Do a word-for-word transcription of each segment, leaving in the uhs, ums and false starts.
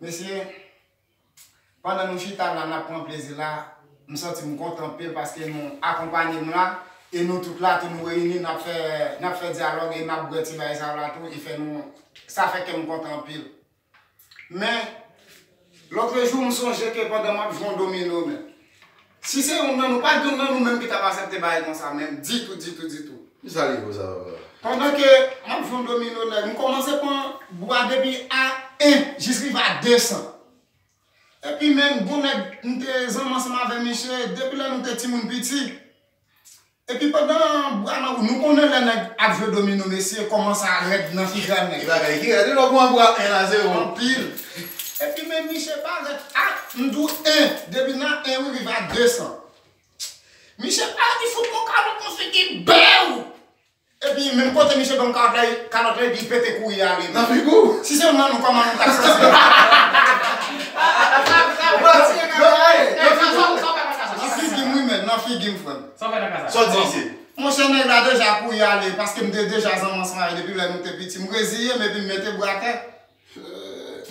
Mesye, pandan nou chita la, n ap pran plezi la, m santi m kontan anpil paske nou akonpanye m la, e nou tout la tou nou reyini, n ap fè, n ap fè dyalòg e n ap bwè ti bagay sa yo la tou, e fè nou, sa fè kè m kontan anpil. Men, lòtrejou, m sonje ke pandan m ap jwe yon domino, men, si se youn nan nou, pa t gen youn nan nou menm ki t ap aksepte bagay konsa menm, ditou, ditou, ditou. Ki sa rive w sa, papa? Pandan ke m ap jwe yon domino, nèg, m kòmanse pran bwa depi a en jis rive a de san. Epi menm, bon nèg, m te zanmi ansanm avè misye, depi lè nou te timoun piti. Epi pandan bwa nan, nou konnen lè nèg ap jwe domino, mesye, kòman sa rèd nan figi a nèg. Bagay ki rèd, lè w pran bwa en a zewo. Anpil. Epi men misye parèt, a, m di w en, depi nan en wi rive a de san. Misye parèt, li fout mwen yon kalòt nan figi, bèw! Epi menm kote misye ban m kalòt la, kalòt la, epi li pete kouri ale. Nan figi w? Si se youn nan nou, kòman nou t ap santi? Nan figi m wi, men, nan figi m, frè m. Sa w fè nan ka sa? Sa w di misye? Monchè, nèg la deja kouri ale, paske m te deja zanmi ansanm avè l depi lè nou te piti. M reziye m epi m mete bra atè.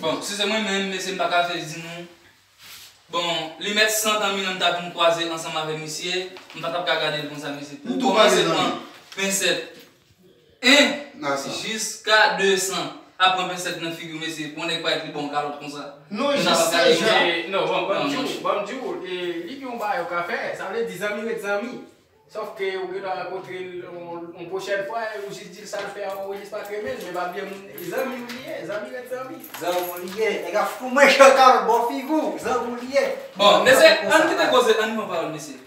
Bon, si se mwen menm, mesye, m pa ka fè di nou. Bon, li mèt san tan mi nan m ta vin kwaze ansanm avè misye, m pa t ap ka gade l konsa, mesye. Pou kòmanse pran pensèt en jiska de san, ap pran pensèt nan figi w, mesye, pou yon nèg parèt li ba w kalòt konsa. Non, jis se jan. Non, ban m di w, ban m di w, e, li gen yon bagay ou ka fè, sa vle di zanmi ret zanmi. Sòf ke ou gen dwa rankontre l yon, yon pwochèn fwa e ou jis di l sa l fè a, ou jis pa t renmen l, men pa bliye moun, zanmi w li ye, zanmi ret zanmi. Zanmi w li ye, nèg ap fout mwen chan kalòt bò figi w, zanmi w li ye. Bon, mesye, ann kite koze, ann pran pawòl, mesye.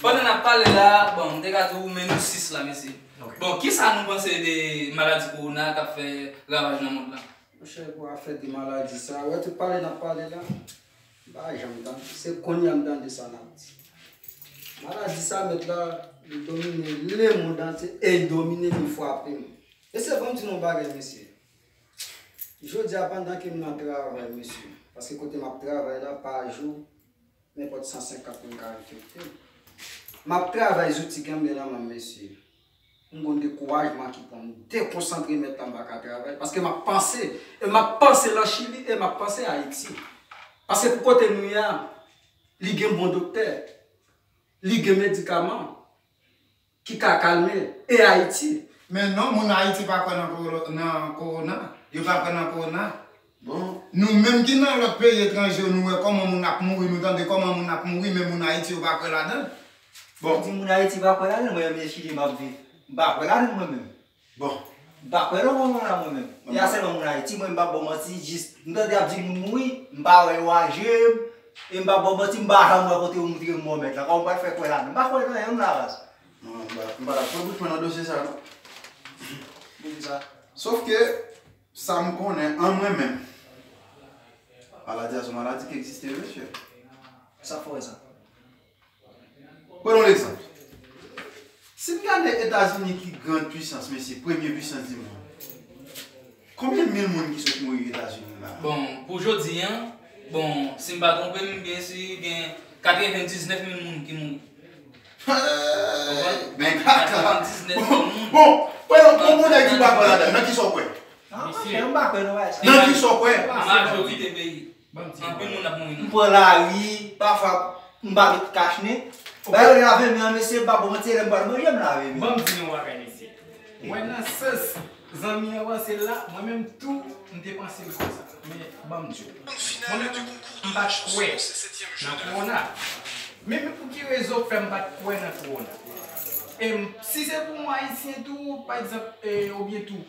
Pandan n ap pale la, bon, m te ka di w, men nou sis la, mesye. Bon, kisa nou panse de maladi kowona k ap fè ravaj nan mond lan? Monchè, pou afè de maladi sa, wè tout pale n ap pale la, m pa janm tande. Se kounye a m tande sa n ap di. Maladi sa, mèt la, li domine lemonn antye e li domine, li frape m. Mesye, ban m di nou yon bagay, mesye. Jodi a, pandan ke m nan travay, mesye, paske kote m ap travay la, pa jou, nenpòt san senkant moun ka enfekte. M ap travay, zouti kenbe nan men m, mesye. M gon dekourajman ki pran m, dekonsantre, mèt la, m pa ka travay. Paske m ap panse, e m ap panse lan Chili, e m ap panse Ayiti. Paske pou kote nou ye a, li gen bon doktè, li gen medikaman ki ka kalme, e Ayiti. Men non, moun Ayiti pa kwè nan koro-, nan kowona. Yo pa kwè nan kowona. Bon. Nou menm ki nan lòt peyi etranje yo, nou wè kòman moun ap mouri, nou tande kòman moun ap mouri, men moun Ayiti yo pa kwè ladan l. Bon. Ou di moun Ayiti pa kwè ladan l, mwen menm se Chili m ap viv. M pa kwè ladan l mwen menm. Bon. M pa kwè nan kowona mwen menm. E a sèlman moun Ayiti, mwen m p ap ba w manti, jis m tande y ap di moun mouri, m pa wè yo aje m, e m p ap ba w manti, m pa janm wè kote yo moutre m mò mèt la. Kòman m pral fè kwè ladan l? M pa kwè nan anyen m la baz. Non, m pa, m pa dakò bout mwen nan dosye sa non. Poukisa? Sòf ke sa m konnen an mwen menm, maladi a se yon maladi ki egziste wi, mesye. Sa fè w wè sa? Pran yon egzanp. Si n gade Etazini ki grand pwisans, mesye, premye pwisans di mond, konbyen mil moun ki sot mouri Etazini la? Bon, pou jodi a, bon, si m pa twonpe m, gen si gen katrevendiznèf mil moun ki mouri. Hey, men kaka. Katrevendiznèf mil moun. Bon, bon, pran yon bon moun ki pa kwè ladan l, nan kisa w kwè? Ah, monchè, m pa kwè nan bagay sa. Nan kisa w kwè? Majorite peyi. Anpil moun ap mouri nan. M pran lari, pafwa m pa met kach nen. Bagay yo lave men an, mesye, m pa ba w manti, lè m pral manje, m lave men. Ban m di nou yon bagay, mesye. Mwen nan sans zanmi an panse l la, mwen menm tou, m te panse l konsa. Men, ban m di w. Mwen menm, m pa t kwè nan kowona. Men, men pou ki rezon k fè m pa t kwè nan kowona? E m, si se pou yon Ayisyen tou, pa egzanp, e, oubyen tou,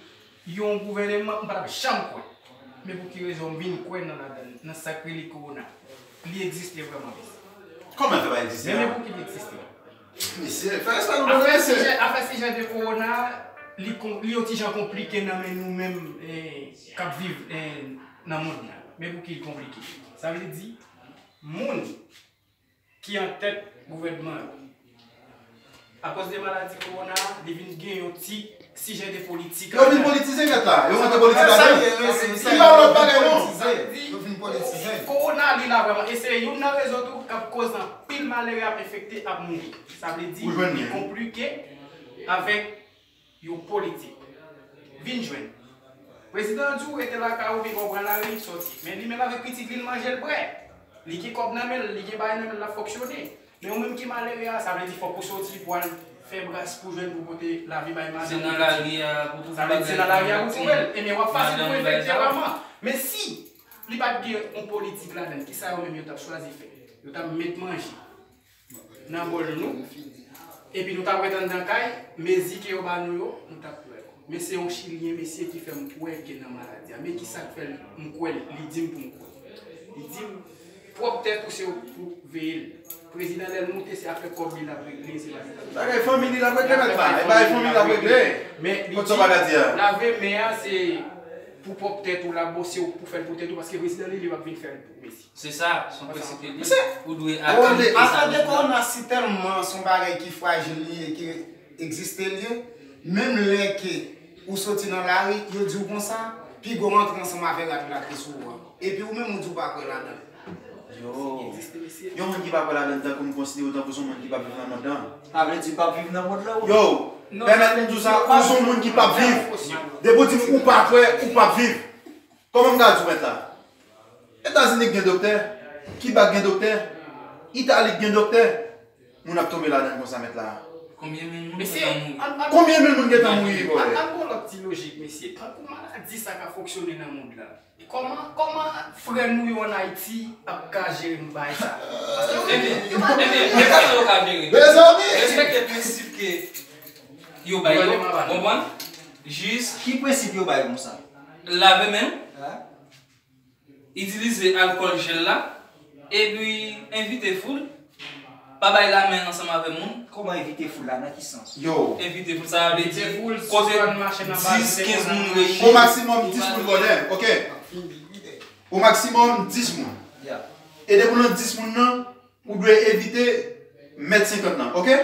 yon gouvèneman, m pa t ap janm kwè. Men pou ki rezon m vin kwè nan ladan l, nan sa k rele kowona? Li egziste vrèman, mesye. Kòman l fè pa egziste la? Men, men pou ki li egziste? Mesye, fè respè nou, mesye. Afè sijè, afè sijè de kowona, li kon-, li yon ti jan konplike nan men nou menm, eh, k ap viv, eh, nan mond lan. Men pou ki l konplike? Sa vle di, moun ki antèt gouvènman yo. Akoz de maladi kowona, li vin gen yon ti sijè de politik ladan l. Yo vin politize nèt la. Yo rantre politik ladan l. Li pa lòt bagay non. Yo vin politize. Kowona, li la vrèman. E se youn nan rezon tou k ap koz anpil malere ap enfekte, ap mouri. Sa vle di, li konplike avèk yon politik. Vin jwenn. Prezidan an di w rete lakay ou, piga w pran lari, sòti. Men li menm avèk pitit li, l manje, l bwè. Li gen kòb nan men l, li gen bagay nan men l, l ap fonksyone. Men ou menm ki malere a, sa vle di fòk ou sòti pou al fè bras pou jwenn pou pote lavi bay madanm. Se nan lari a pou twouve bagay. Sa vle di se nan lari a pou twouve l. Ebyen, w ap fasil pou efekte vrèman. Men si li pa t gen yon politik ladan l, kisa yo menm yo t ap chwazi fè? Yo t ap met manje nan bòl nou. Epi nou t ap ret anndan kay, mezi ke yo ba nou yo, nou t ap pran. Men se yon Chilyen, mesye, ki fè m kwè gen nan maladi a. Men kisa k fè m kwè l? Li di m pou m kwè. Li di m, pwòp tèt ou se ou pou veye l. Prezidan lè l moute, se afè kòb li l ap regle, se pa. Bagay fanmi li l ap regle, mèt la. E bagay fanmi li l ap regle. Men li di, lave men an, se pou pwòp tèt ou l ap bon, se ou k pou fè l pou tèt ou, paske prezidan li, li p ap vin fè l pou mesye. Se sa, se yon prensip ke li, ou dwe aplike sa. Afè de kowona si tèlman se yon bagay ki frajil li ye, ki egziste li ye, menm lè ke ou soti nan lari, yo di w konsa, piga w rantre ansanm avè rat la ki sou ou an. Epi ou menm ou di w pa kwè ladan l. Yo, yon moun ki pa kwè ladan l, tankou m konsidere w tankou se yon moun ki p ap viv nan mond lan. Sa vle di p ap viv nan mond lan, wi. Yo, pèmèt m di w sa, ou se yon moun ki p ap viv. Depi w di m ou pa kwè, ou p ap viv. Kòman m ka di w mèt la? Etazini k gen doktè, Kiba k gen doktè, Itali k gen doktè, moun ap tonbe ladan l konsa mèt la. Konbyen mil moun gentan mouri? Konbyen mil moun gentan mouri, bòy? An, an gon lòt ti lojik, mesye. Tankou maladi sa ka fonksyone nan mond la, kòman, kòman frè nou yo ann Ayiti ap ka jere bagay sa? Paske yo, yo pa, ebyen, men kòman yo ka jere? Mezanmi! Respekte prensip ke yo bay yo, ou konprann? Jis. Ki prensip yo bay konsa? Lave men w. Itilize alkòl jèl la, epi envite foul, pa bay lamen ansanm avè moun. Kòman envite foul la? Nan ki sans? Yo. Envite foul, sa vle di kote dis, kenz moun reyini. O maksimòm dis moun, bòdè, oke? O maksimòm dis moun. E depi w nan dis moun nan, ou dwe evite mèt senkant lan, oke?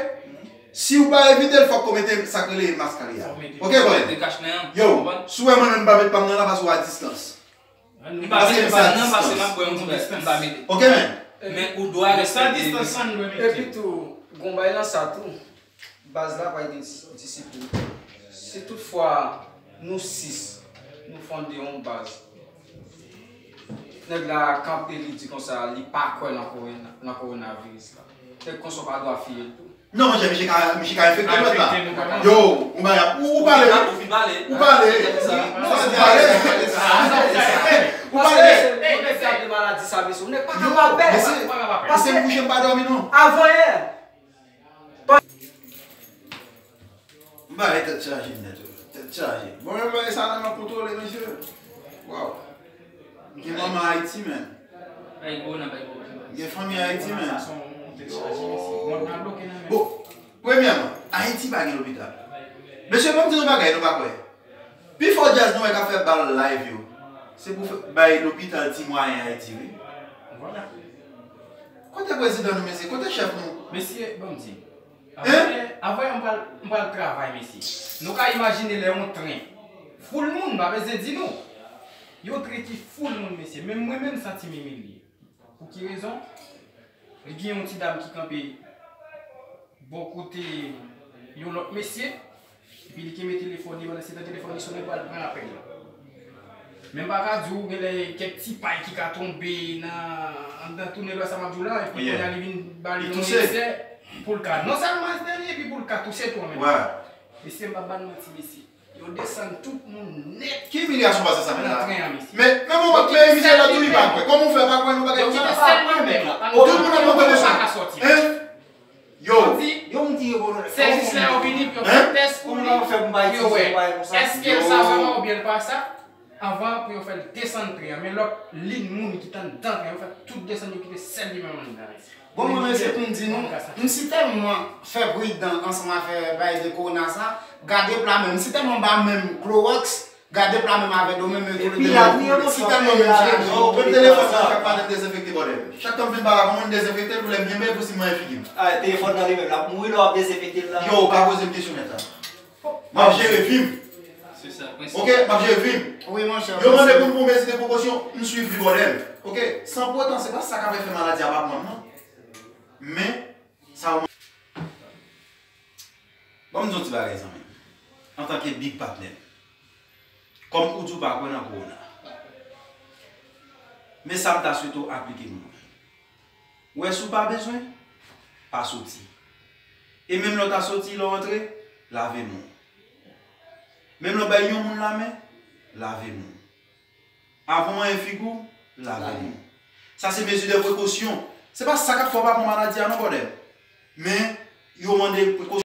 Si w pa evite l, fòk ou mete sa k rele mask la. Oke, bòdè? Yo, si w wè mwen menm m pa met pa m nan la, paske w a distans. M pa mete pa m nan paske m ap bwè yon ti bèf, m pa mete. Oke, men. Men ou dwe respekte. Epi tou, gon bagay nan sa tou. Baz la pral gen dis-, disiplin. Si toutfwa nou sis, nou fonde yon baz, nèg la kanpe, li di konsa, li pa kwè nan kowona-, nan kowonaviris la. Nèg konsa w pa dwe fiye l tou. Non, monchè, misye ka, misye ka enfekte lòt la. Yo, ou pale, ou, ou pale. Ou pale. Ou pale. Ou pale. Paske mesye, nou nèg la gen maladi sa, mesye. Ou nèg pa kapab pè. Mesye, mesye, m kouche, m pa dòmi, non. Avan yè. M bay tèt chaje nèt, wi. Tèt chaje. Bon, men bagay sa nan men kontwole, mesye. Waw. Gen manman Ayiti, men. Gen fanmi Ayiti, men. Bon, premyèman, Ayiti pa gen lopital. Mesye, ban m di nou bagay, nou pa kwè. Pifò djaz nou wè k ap fè bal live yo, se pou fè, bay lopital ti mwayen Ayiti, wi. Kote prezidan nou, mesye? Kote chèf nou? Mesye, ban m di. Avan, avan m pral, m pral travay, mesye. Nou ka imajine lè yon tren foul moun, m pa bezwen di nou. Yon tren ki foul moun, mesye. Menm mwen menm, m santi m imilye. Pou ki rezon? Li gen yon ti dam ki kanpe bò kote yon lòt mesye, epi li kenbe telefòn li, pandan se tan telefòn li sonnen, pou al pran apèl la. Men m pa ka di w, genlè kèk ti pay ki ka tonbe nan, anndan tounèl la, sa m ap di w la, epi kounye a li vin ba li yon eksè pou l ka, non sèlman li, epi pou l ka touse tou an menm tan. Mesye, m p ap ba n manti, mesye. Yo desann tout moun nèt. Ki imilyasyon pase sa, men la? Nan tren an, mesye. Men, men, men, men, imilyasyon la tou, li pa kwè. Kòman w fè pa kwè nan bagay konsa? Tout moun ap monte desann. Hein? Yo. Yo, m di yo, bon, sèvis la yo vini pou yo fè tès pou li, pou yo wè èske l sa vrèman oubyen l pa sa, anvan pou yo fè l desann tren an. Men lòt liy moun ki t anndan tren an, yo fè tout desann, yo kite sèl li menm anndan. Bon, mwen, mesye, pou m di nou, m si tèlman fè pridan ansanm avè bagay de kowona sa, gade pla men m, m si tèlman ba men m klowòks, gade pla men m avè do men m, yo tou le de, m si tèlman menm jere m. Yo, menm telefòn sa, chak maten m dezenfekte bòdè. Chak tan m fin pale avè w, m dezenfekte l pou lè m gen bèv pou si mwen figi m. Ah, telefòn nan li menm, l ap mouri lè w ap dezenfekte l la. Yo, pa poze m kesyon nèt la. M ap jere vi m. Se sa, prensip. Oke, m ap jere vi m. Wi, monchè. Yo mande pou m pran mezi de prekosyon, m swiv li bòdè m. Oke, san pou otan, se pa sa k ap fè maladi a pa pran m, non. Men, sa yo. Ban m di yon ti bagay, zanmi m. Antanke big patnè m, Kòm ou di w pa kwè nan kowona. Men sa m ta swete w aplike pou mwen. Ou wè, si w pa bezwen, pa soti. E menm lè w ta soti, lè w antre, lave men w. Menm lè w bay yon moun lamen, lave men w. Avan w manyen figi w, lave men w. Sa se mezi de prekosyon. Se pa sa k ap fè w pa pran maladi a non, brother. Men yo mande prekosyon.